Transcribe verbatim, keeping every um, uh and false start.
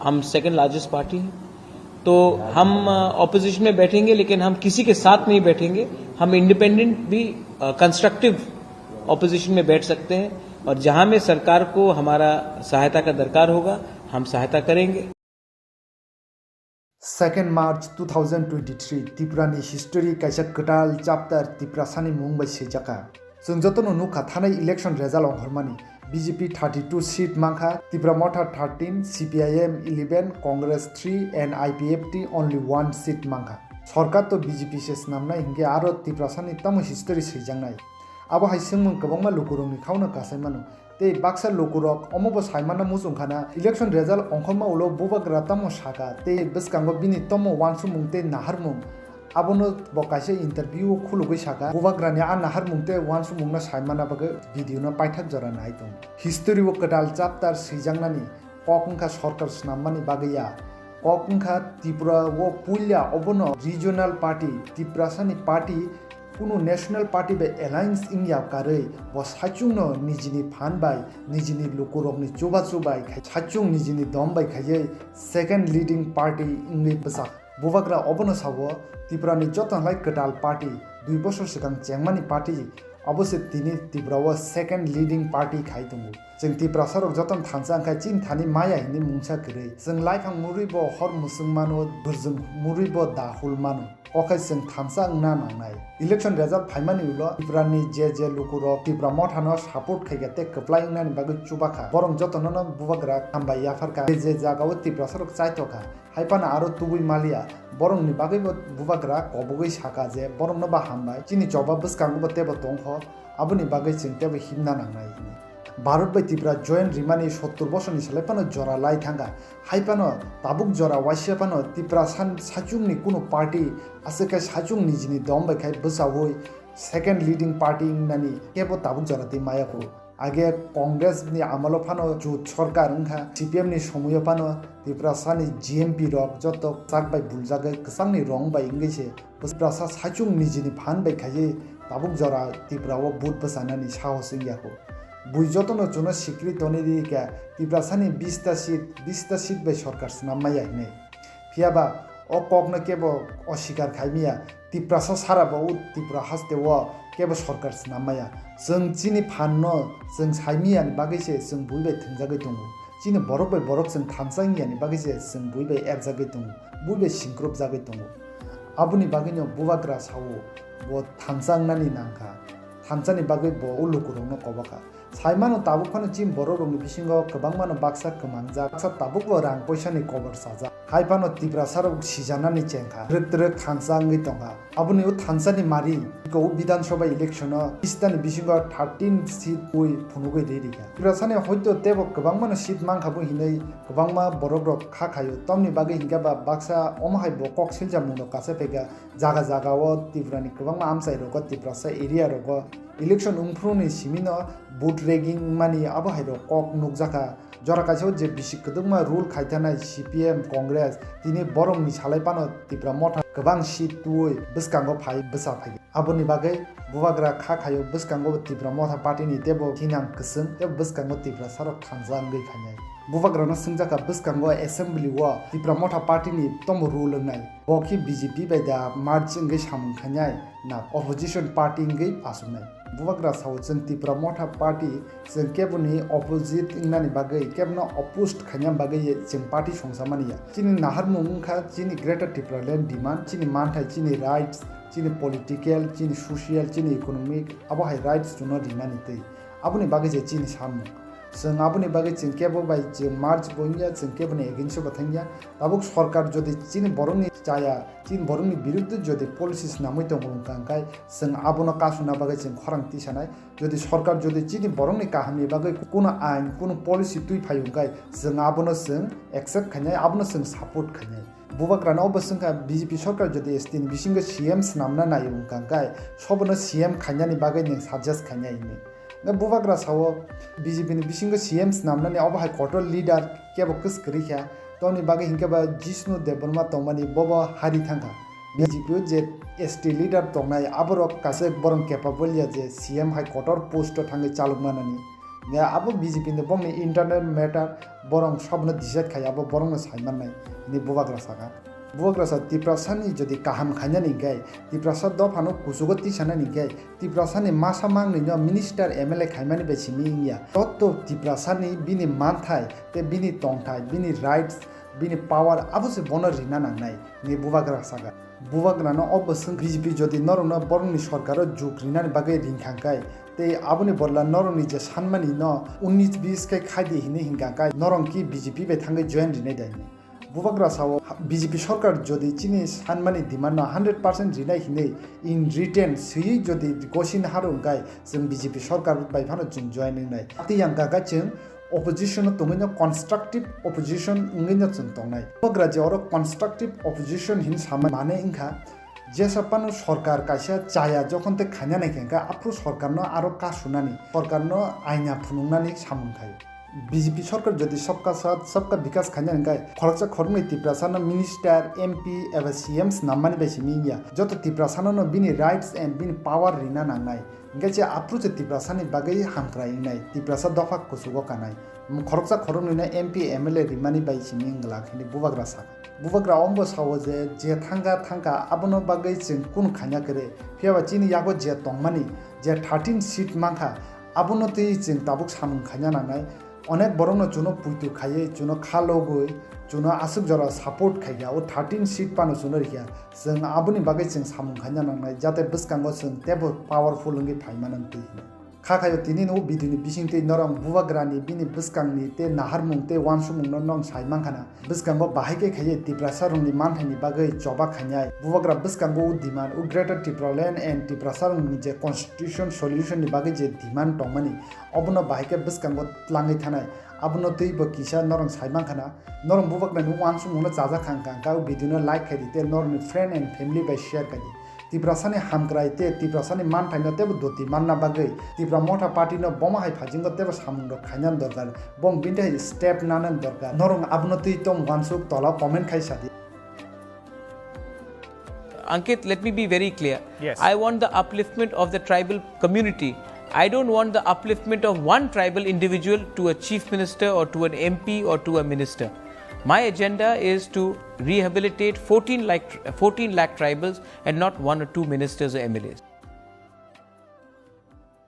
हम second largest party हैं, तो हम ऑपोजिशन में बैठेंगे, लेकिन हम किसी के साथ नहीं बैठेंगे। हम इंडिपेंडेंट भी कंस्ट्रक्टिव ऑपोजिशन में बैठ सकते हैं, और जहां में सरकार को हमारा सहायता का दरकार होगा, हम सहायता करेंगे। Second March two thousand twenty-three, Tripura ni history kaisa kwtal chapter Tiprasani mung bai swijaka. Chwng jotono nukha, thanai election result ongkhormani, B J P thirty two seat mankha, Tipra Motha thirteen, C P I M eleven, Congress three and I P F T only one seat mankha. Sorkar to B J P se snamnai hinkhe aro Tiprasani tamo history swijaknai. Abo hai swngmung kwbangma lukurokni khauna kasai mano. Tei baksa lukurok omobo saimano muchungkhana, election result ongkhorma ulo bubagra tamo saka tei bwskango bini tomo uansukmung tei naharmung, abono bo kaisa interview o khulugwi saka, bubagrani a naharmung tei uansukmungno saimana bagwi video no paithak jora nai tongo. History o kwtal chapter swijaknani kok wngkha sorkar swnammani bagwi ya. Kok wngkha Tripura o puila obono regional party, Tiprasani party, kunu national party bai alliance wngya karwi bo saichungno nijini phan bai, nijini lukurokni chubachu bai khai saichung nijini dom bai khaiwi second leading party wngwi bwchak. Bubagra obono sao, Tripurani joto hai kwtal party, dui bosor swkang chengmani party, abo se tini Tripura o second leading party khai tongo. Chwng Tiprasa rok jotono thansa wngkha chini thani maya hinwi mungsa kwrwi. Chwng laiphang murwi bo hor mwswng mano, bwrjwng murwi bo dahul mano. Okhai chwng thansa wngna nangnai. Election result phaimani ulo Tripura ni je je lukurok Tipra Motha no support khaikha tei kwplai wngnani bagwi chubakha. Borok jotono no bubagra hambai yapharkha. Je je jaga o Tiprasa rok chaitokha. Hai phano aro tubui maliya. Borokni bagwi bo bubagra kobogwi saka je borokno ba hambai. Chini choba bwskango bo tebo tongkho. Aboni bagwi chwng tebo himna nangnai hwnwi. Bharat bai Tripura joint rimani sottor bosorni salai phano jora lai thangkha. Hai phano tabuk jora waisa phano Tripura san saichungni kunu party aswk khai saichung nijini dom bai khai bwchaui second leading party wngnani kebo tabuk jora twi maya kho. Age Congress ni amolo phano jut sorkar wngkha, C P M ni somoio phano Tripura sani G M P rok joto chak bai buljagwi kwchangni rong bai wngwi se Tiprasa saichung nijini phan bai khaiwi tabuk jora Tripura o vote bwchanani sahos wngya kho. Bui jotono chuno sikri tonwi ri kha Tiprasani bista seat, bista seat bai sorkar swnam maya hinwi. Phiya ba o kokno kebo osikar khai maya, Tiprasa sara bo o Tripura haste o kebo sorkar swnam maya. Chwng chini phan no chwng sai maya ni bagwi se chwng bui bai thwngjagwi tongo. Chini borok bai borok chwng thansa wngya ni bagwi se chwng bui bai erjagwi tongo, bui bai singkrop jagwi tongo. Aboni bagwino bubagra sao bo thansa wngnani nangkha, thansani bagwi bo o lukurokno kobokha. Saimano tabuk phano chini borokrokni bisingo kwbangmano baksa kwmangjak, baksa tabukbo rang poisani kobor sajak. Hai phano Tiprasarok sijanani chengkha, twrwk twrwk thansa wngwi tongkha. Aboni o thansani mari, iko o Bidhan Sabha election o bista ni bisingo thirteen seat ui phunugwi ri rikha. Tiprasani hoito tebo kwbangmano seat mankha bo hinwi kwbangma borokrok kha khaio. Tamni bagwi hinkhe ba baksa omo hai bo kok silcha mungno kacha phaikha. Jaga jaga o Tripura ni kwbangma amchai rogo, Tiprasa area rogo election wngphru ni simi no vote rigging wngmani abo hai rok kok nukjakha. Jora kaisa o je bisi kwdwkma rule khaithanai C P M, Congress, tini borok ni salai phano Tipra Motha kwbang seat twiwi bwskango phai bwsa phai. Aboni bagwi bubagra kha khaio bwskango Tipra Motha party ni tebo thinang kwchwng tei bwskango Tiprasa rok thansa wngwi phainai. Bubagrano swngjakha bwskango assembly o Tipra Motha party ni tomo rule wngnai. Bo khe B J P bai da merge wngwi samung khainai na opposition party wngwi achuknai. Bubagra sao chwng Tipra Motha party chwng keboni opposite wngnani bagwi kebno opposed khaina bagwi chwng party songsa mani ya. Chini naharmung wngkha chini Greater Tipraland demand, chini manthai, chini rights, chini political, chini social, chini economic abo hai rights chwngno rinani twi. Aboni bagwi je chini samung. Chwng aboni bagwi chwng kebo bai chwng merge bo wngya, chwng keboni against o bo thangya. Tabuk sorkar jodi chini borokni chaya, chini borokni biruddhe jodi policy snamwi tongo wngkha hwnkhe chwng abono kasuna bagwi chwng khorang tisanai. Jodi sorkar jodi chini borokni kahamni bagwi kuno ain, kuno policy twi phai hwnkhe chwng abono chwng accept khainai, abono chwng support khainai. Bubagrano obo swngkha B J P sorkar jodi S T ni bisingo C M snamna naio wngkha hwnkhe sobono C M khainani bagwi nwng suggest khainai hwnwi. Hwnkhe bubagra sao B J P ni bisingo C M snamnani obo hai kotor leader kebo kwskwrwi kha. Toni bagwi hinkhe ba Jishnu Debbarma tongmani bobo hari thangkha. B J P o je S T leader tongnai aborok kaisa borok capable ya je C M hai kotor post o thangwi chalok manani. Ya, abo B J P ni bongni internal matter borong sabno decide khai, abo borongno saimannai, hini bubagra saka. Bubagra sa Tiprasani jodi kaham khainani hingkai, Tiprasa dophano kuchugo tisanani hingkai, Tiprasani masa mangni no minister M L A khaimani bai simi wngya. Totto Tiprasani bini manthai, te bini tongthai, bini rights, bini power abo se bono rina nangnai, hini bubagra saka. Bubagrano o bwswng B J P jodi norokno borokni sorkaro juk rinani bagwi ringkhangkai, tei aboni bodla norokni je sanmani no unnis bis khe khaidi hinwi hinkha khe norok ki B J P bai thangwi join rinai dai hinwi. Bubagra sao B J P sorkar jodi chini sanmani demand no hundred percent rinai hinwi in return swiwi jodi gosin haru wngkha chwng B J P sorkar bai phano chwng join wngnai. Tei yang kaka chwng opposition no tongwi no constructive opposition wngwi no chwng tongnai. Bubagra je oro constructive opposition hin sama mane wngkha, jesa phano sorkar kaisa chaya jokhon tei khaina nai khe aphuru sorkar no aro ka sunani, sorkar no aina phunuknani samung khai. B J P sorkar jodi sabka sath, sabka bikas khaina hingkai khoroksa khoroknwi Tiprasa no minister, M P eba C M snammani bai simi wngya. Joto Tiprasa no bini rights and bini power rina nangnai. Hingke je aphuru je Tiprasani bagwi hamkrai wngnai, Tiprasa dopha kuchugo kanai. Khoroksa khoroknwino M P M L A rimani bai simi wng glak hini bubagra sa. Bubagra ombo sao je, je thangka thangka abono bagwi chwng kunu khaina kwrwi. Phiyaba chini yago je tongmani, je thirteen seat mankha, abono twi chwng tabuk samung khaina nangnai. Onek borokno chuno puitu khaiwi, chuno kha logwi, chuno aswk jora support khaikha, o thirteen seat phano chuno rikha. Chwng aboni bagwi chwng samung khaina nangnai, jate bwskango chwng teibo powerful wngwi phaimano twi hino. Kha khaio tini no video ni bising twi norok bubagrani bini bwskangni tei naharmung tei uansukmung no nong sai mankha na. Bwskango bahai khe khaiwi Tiprasa rokni manthaini bagwi choba khainai. Bubagra bwskango o demand, o Greater Tipraland and Tiprasa rokni je constitution solution ni bagwi je demand tongmani, obono bahai khe bwskango tlangwi thanai. Abono twi bo kisa norok sai mankha na. Norok bubagrani uansukmung no chajak kha wngkha, wngkha o video no like khai di tei norokni friend and family bai share khai di. Tiprasani hamkrai tei Tiprasani manthaino teibo doti manna bagwi Tipra Motha Party no bomo hai phaijingo teibo samung rok khaina dorkar, bong bini hai step nana dorkar. Norok abono twi tong uansuk tola comment khai sadi. Ankit, let me be very clear. Yes. I want the upliftment of the tribal community. I don't want the upliftment of one tribal individual to a chief minister or to an M P or to a minister. My agenda is to rehabilitate fourteen lakh, fourteen lakh tribals and not one or two ministers or M L As.